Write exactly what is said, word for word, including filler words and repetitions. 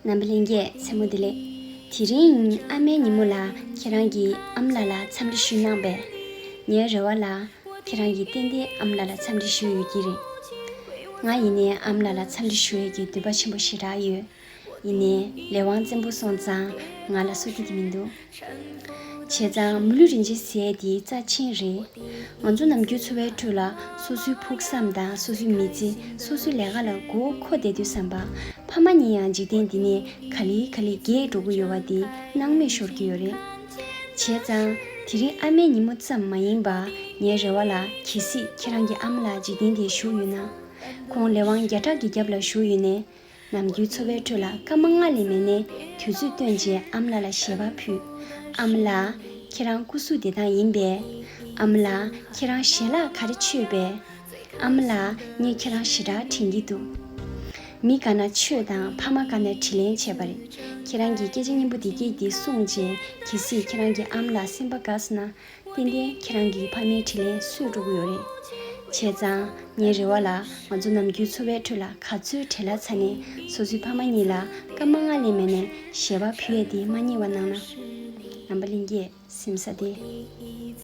རྣམ་པ་ལྷན་རྒྱས་མཚན་མོ་བདེ་ལེགས། དེ་རིང་ཨ་མའི་ཉིན་མོ་ལ་ཁྱེད་རང་གིས་ཨ་མ་ལགས་ལ་འཚམས་འདྲི་ཞུས་གནང་པས། ངའི་རེ་བ་ལ་ཁྱེད་རང་གིས་ཏན་ཏན་ཨ་མ་ལགས་ལ་འཚམས་འདྲི་ཞུས་ཡོད་ཀྱི་རེད། ང་ཡིན་ནའི་ཨ་མ་ལགས་ལ་འཚམས་འདྲི་ཞུ་ཡས་ཀྱི་འདོད་པ་ཆེན་པོ་ཞེ་དྲག་ཡོད། ཡིན་ནའི་ལས་དབང་བཙན་པོ་སོང་ཙང་ང་ལ་གསོ་སྐྱིད་ཀྱི་མི་འདུག་བྱས་ཙང་མི་ལུས་རིན་ཆེན་ཟེར་ཡས་དེ་རྩ་ཆེན་རེད། ང་ཚོ་ནམ་རྒྱུན་འཚོ་བའི་ཁྲོད་ལ་སོ་སོའི་ཕུགས་བསམ་དང་སོ་སོའི་མི་ཚེ་སོ་སོའི་ལས་ཀ་ལ་མགོ་འཁོར་བསྡད་དུས་ཙམ་པ། ཕ་མ་གཉིས་ཡང་འཇིག་རྟེན་འདི་ནས་ག་ལེ་ག་ལེ་རྒས་འགྲོ་གི་ཡོད་པ་དེ་སྣང་མེད་ཤོར་གྱི་ཡོད་རེད། བྱས་ཙང་དེ་རིང་ཨ་མའི་ཉིན་མོ་ཙམ་མ་ཡིན་པ། ངའི་རེ་བ་ལ་གལ་སྲིད་ཁྱེད་རང་གི་ཨ་མ་ལགས་འཇིག་རྟེན་འདིར་བཞུགས་ཡོད་ན། ཁོང་ལས་དབང་བརྒྱ་ཕྲག་གི་རྒྱབ་ལ་བཞུགས་ཡོད་ནའི། ནམ་རྒྱུན་འཚོ་བའི་ཁྲོད་ལ་སྐར་མ་ལྔ་ལས་མེད་ནའི་དུས་ཚོད་བཏོན་བྱས་ཨ་མ་ལགས་ལ་ཞལ་པར་ཕུལ། ཨ་མ་ལགས། ཁྱེད་རང་སྐུ་གཟུགས་བདེ་ཐང་ཡིན་པས། ཨ་མ་ལགས། ཁྱེད་རང་ཞལ་ལག་ག་རེ་མཆོད་པས། ཨ་མ་ལགས། ངས་ཁྱེད་རང་ཞེ་དྲག་དྲན་གྱི་འདུག་མི་དགའ་ན་ཆོས་དང་ཕ་མ་དགའ་ན་དྲིན་ལན་འཇལ་བ་རེད། ཁྱེད་རང་གིས་སྐད་ཆ་སྙན་པོ་འདི་སྐད་འདི་གསུངས་རྗེས་གལ་སྲིད་ཁྱེད་རང་གི་ཨ་མ་ལགས་སེམས་པ་དགའ་སོང་ན། ཏན་ཏན་ཁྱེད་རང་གི་ཕ་མའི་དྲིན་ལན་གསོས་འགྲོ་གི་ཡོད་རེད། བྱས་ཙང་ངའི་རེ་བ་ལ་ང་ཚོ་ནམ་རྒྱུན་འཚོ་བའི་ཁྲོད་ལ་ག་ཚོད་བྲེལ་བ་ཚ་ནས་སོ་སོའི་ཕ་མ་གཉིས་ལ་སྐར་མ་ལྔ་ལས་མེད་ནས་ཞལ་པར་ཕུལ་ཡས་དེ་མ་བསྙེལ་བ་གནང་ན། རྣམ་པ་ལྷན་རྒྱས། སེམས་ས་དེ།